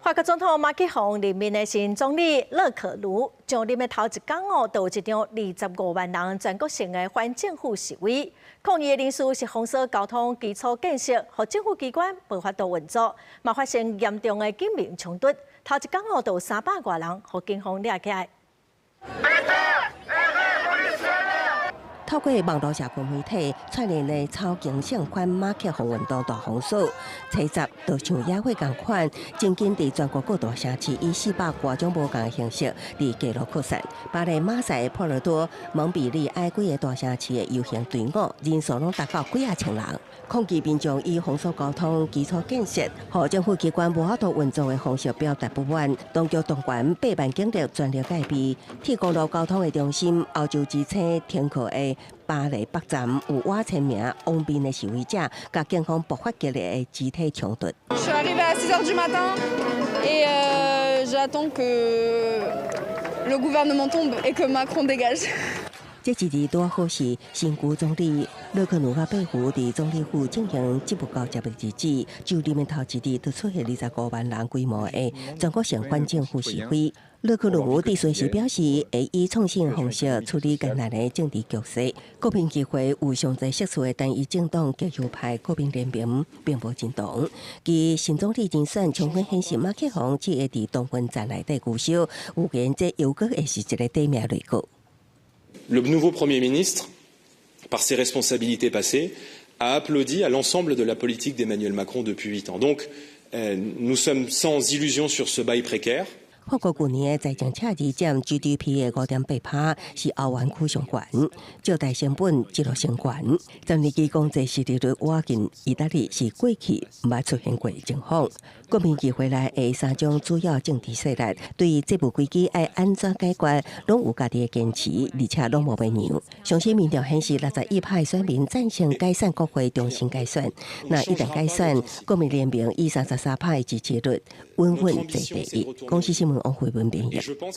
法國總統馬克宏任命的新總理勒克努上任的頭一工哦，就有一場25萬人全國性的反政府示威，抗議的人士是封鎖交通基礎建設，予政府機關無法度運作，嘛發生嚴重的警民衝突。頭一工哦，就有300外人予警方掠起來。透過網路社群媒體串聯的草根性反馬克宏運動大封鎖，初十就像野火仝款，真緊佇全國各大城市以400外種無仝的形式佇街路擴散。巴黎、馬賽、波爾多、蒙彼利埃幾个大城市的遊行隊伍人數攏達到幾仔千人。抗議民眾以封鎖交通基礎建設，予政府機關無法度運作的方式表達不滿。當局動員8萬警力全力戒備，鐵公路交通的中心歐洲之星停靠的巴黎北站有倚千名王面的示威者，佮警方爆發激烈的肢體衝突。 Je suis arrivée à 6 heures du matin et j'attends que le gouvernement tombe et que Macron dégage. 這一日拄好是新舊總理勒克努佮貝弗佇總理府進行職務交接的日子，就任的頭一日就出現25萬人規模的全國性反政府示威。勒克努佇隨時表示，會以創新方式處理艱難的政治局勢。國民議會有上濟席次的單一政黨極右派國民聯盟並無認同。其新總理人選充分顯示馬克宏只會佇同溫層內底勾銷，預言這猶閣會是一个短命內閣。 Le nouveau Premier ministre, par ses responsabilités passées, a applaudi à l'ensemble de la politique d'Emmanuel Macron depuis 8 ans. Donc, nous sommes sans illusion sur ce bail précaire. 法國舊年的財政赤字佔 GDP 的5.8%，是歐元區上懸，借貸成本一路升懸。10年期公債殖利率倚近意大利是過去毋捌出現過的情況。國民議會內的三種主要政治勢力對債務危機愛按怎解決，攏有家己的堅持，而且攏無欲讓。上新民調顯示，61%選民贊成解散國會，重新改選。若一旦改選，國民聯盟以33%的支持率穩穩坐第一。公視新聞王慧文編譯。